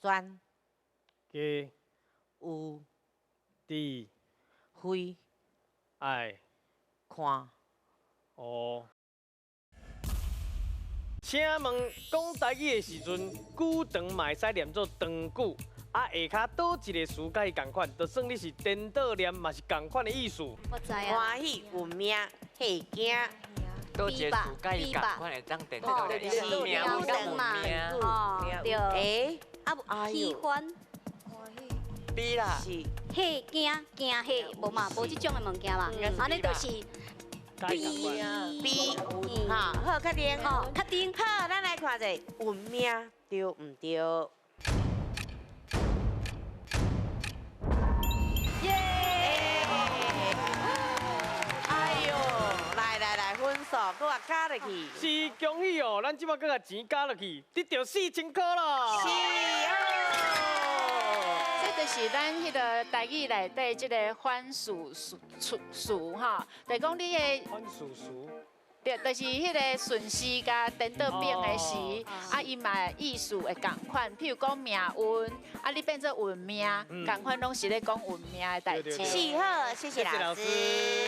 專加有智慧愛看學。請問講台語的時陣，久長嘛會使念做長久，啊下跤佗一个詞佮伊仝款，就算你是顛倒念嘛是仝款的意思。我知啊。歡喜運命嚇驚。佗一个詞佮伊仝款會當顛倒念，是命佮運命。哦，對。欸，啊，喜歡。 B 啦。是。嚇驚驚嚇，無嘛，無這種的物件嘛，按呢就是。 B B，好，好，確定，好，確定。好，咱來看一下運命對毋對？耶！哎喲，來來來，分數閣來加落去。是，恭喜哦，咱這擺閣共錢加落去，得著4000箍啦。是哦。這就是咱彼个台語內底這个反序詞詞吼，就是講你的反序詞，對，就是彼个順時佮顛倒反的時，啊，伊嘛意思會仝款。譬如講命運，啊，你變做運命，仝款攏是咧講運命的代誌。是好，謝謝老師。